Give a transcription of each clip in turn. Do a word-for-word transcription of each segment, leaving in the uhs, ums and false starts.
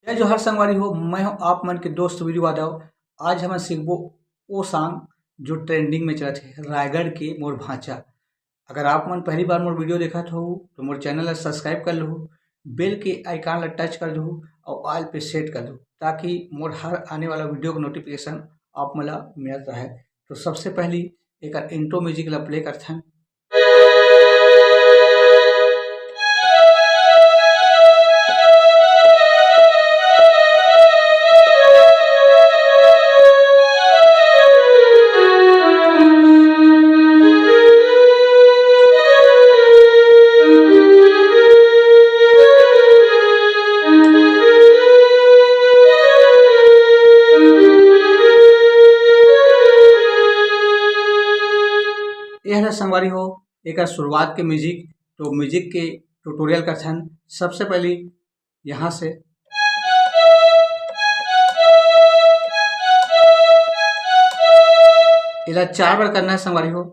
जय जोहार संगवारी हो, मैं हूं आप मन के दोस्त वीरू यादव। आज हमन सीखबो ओ song जो trending में चलत हे, रायगढ़ के मोर भांचा। अगर आप मन पहली बार मोर video देखत हो तो मोर channel ला subscribe कर लो, bell के icon ला touch कर दो और all पे set कर दो, ताकि मोर हर आने वाला video के notification आप मन ला मिलत रहे। तो सबसे पहली एक intro music ला play करथन। ये हरे संगवारी हो, एकर शुरुआत के music। तो music के tutorial करथन। सबसे पहली यहाँ से एला चार बार करना है संगवारी हो।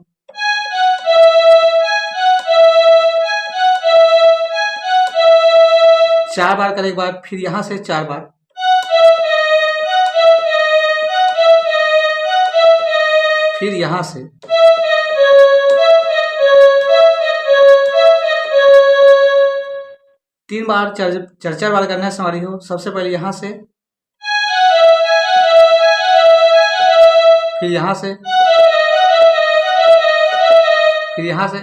चार बार करे के बाद फिर यहाँ से चार बार, फिर यहाँ से तीन बार, चार, चार, चार बार करना है संगवारी हो। सबसे पहले यहाँ से, फिर यहाँ से, फिर यहाँ से,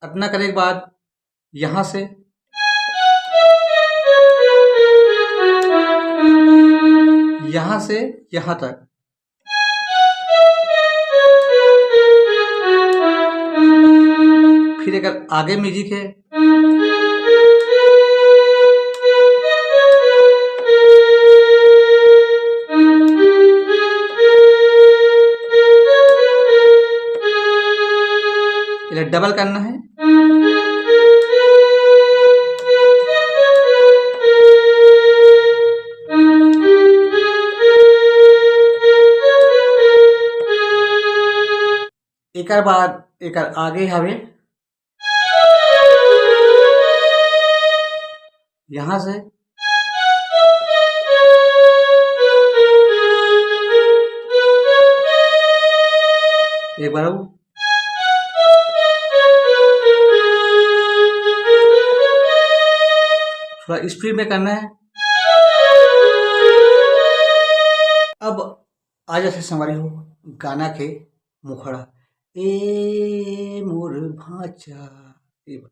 इतना करने के बाद यहाँ से, यहाँ से यहाँ तक। फिर एक आगे music है, इधर double करना है। एकर बाद एकर आगे हवे, यहाँ से एक बार और थोड़ा speed में करना है। अब आ जाथे संगवारी हो गाना के मुखड़ा, ए मोर भांचा, ए,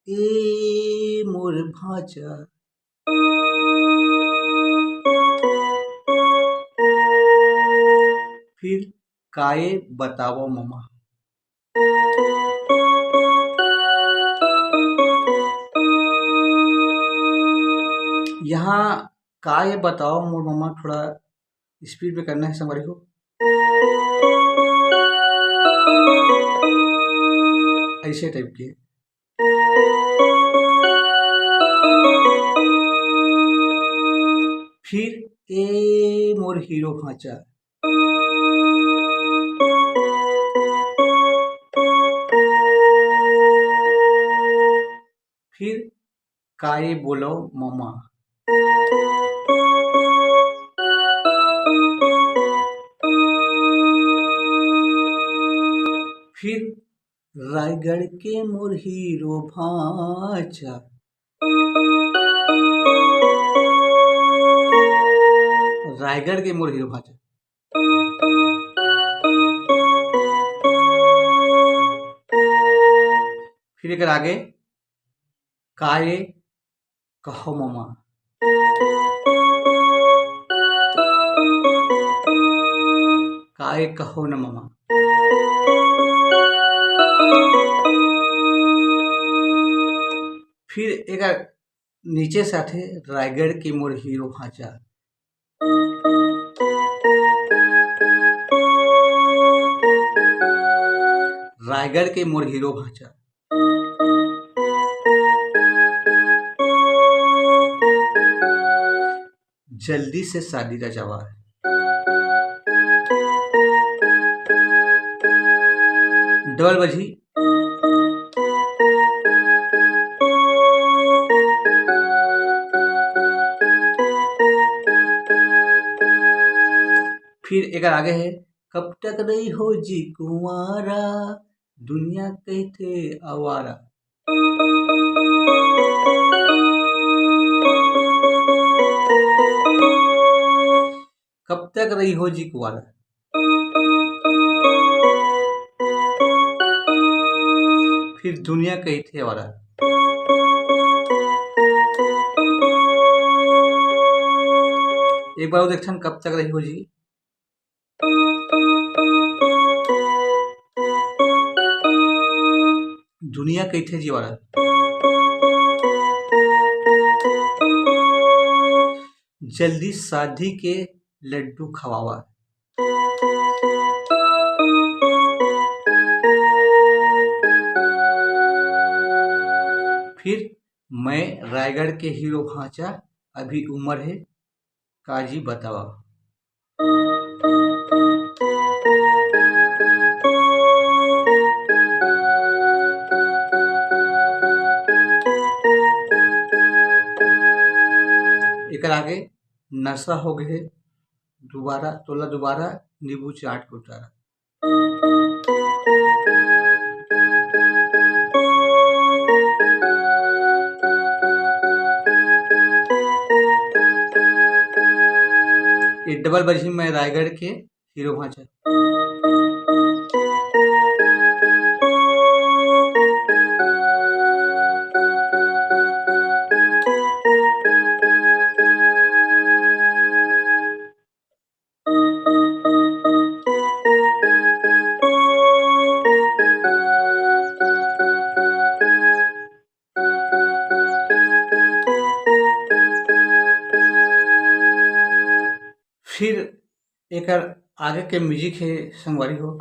ए मोर भांचा। फिर काय बतावव ममा। यहाँ काय बतावव मोर ममा, थोड़ा speed में करना है संगवारी हो। ऐसे type के। फिर ए मोर हीरो भांचा। फिर काय बोलव ममा। फिर रायगढ़ के मोर हीरो भांचा, रायगढ़ के मोर हीरो भांचा। फिर एकर आगे काय कहो ममा, काय कहो न ममा। फिर एकर नीचे से आथे रायगढ़ के मोर हीरो भांचा। रायगढ़ के मोर हीरो भांचा। जल्दी से शादी रचावा। डबल बजही। फिर एकर आगे हे, "कब तक रही हो जी कुंवारा, दुनिया कहथे आवारा।" कब तक रही हो जी कुंवारा। फिर दुनिया कहथे आवारा। एक बार अउ देखथन, कब तक रही हो जी। दुनिया कहथे जी आवारा। जल्दी शादी के लड्डू खवावा। फिर मैं रायगढ़ के हीरो भांचा, अभी उम्र हे, काजी बतावा। एकर आगे नशा हो गए, दोबारा तोला दोबारा नींबू चाट के उतारा। ये डबल बजही मैं रायगढ़ के हीरो भांचा। फिर एकर आगे के म्यूजिक हे संगवारी हो।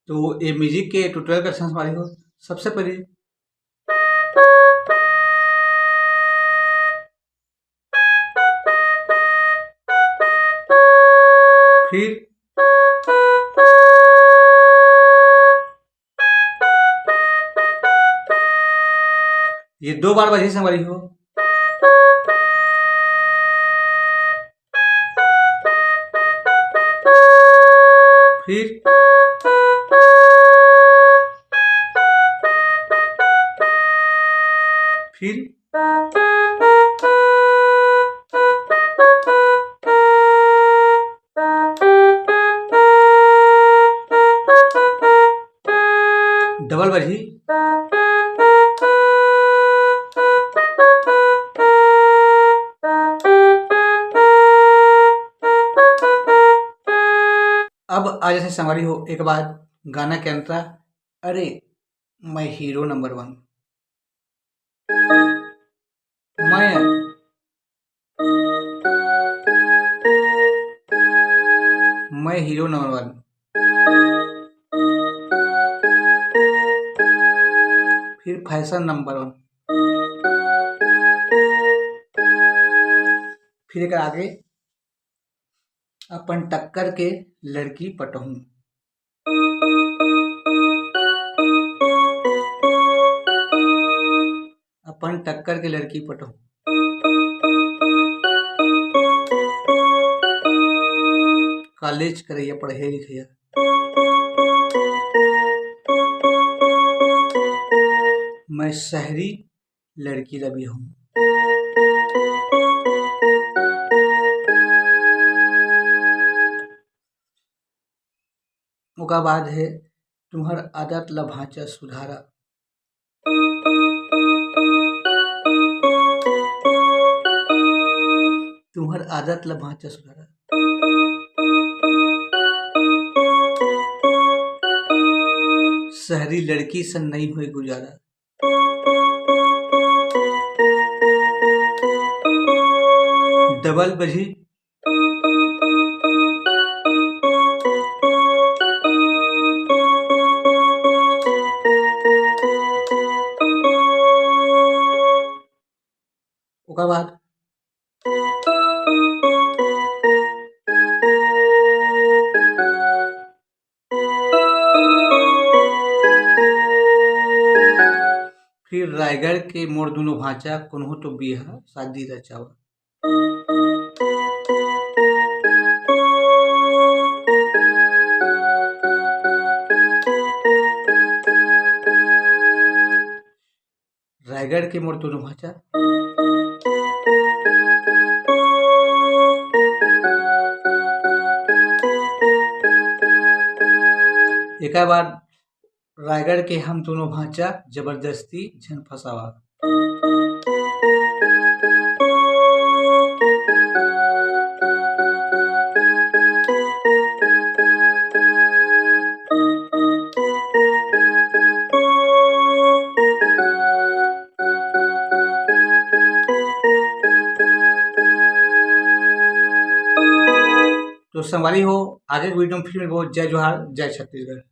तो ये म्यूजिक के ट्यूटोरियल का सेंस मारी हो। सबसे पहले फिर ये दो बार बजही संगवारी हो। फिर फिर डबल बजही। अब आ जैसे संगवारी हो, एक बार गाना के अंतरा, अरे मैं हीरो नंबर वन। मैं मैं हीरो नंबर वन। फिर फैशन नंबर वन। फिर एक आगे, अपन टक्कर के लड़की पटहूं। अपन टक्कर के लड़की पटहूं। कॉलेज करैया, पढ़े लिखैया। मैं शहरी लड़की ला बिहाहूं। ओकर बाद हे, तुम्हर आदत ला भांचा सुधारा। तुम्हर आदत ला भांचा सुधारा। शहरी लड़की सन नइ होय गुजारा। डबल बजही। ओकर बाद फिर रायगढ़ के मोर दुनो भांचा, कोनो तो बिहा शादी रचावा। रायगढ़ के मोर दुनो भांचा। एकर बाद रायगढ़ के हम दुनो भांचा, जबरदस्ती झन फंसावा। तो संगवारी हो, आगे के video में फिर मिलबो। जय जोहार, जय छत्तीसगढ़।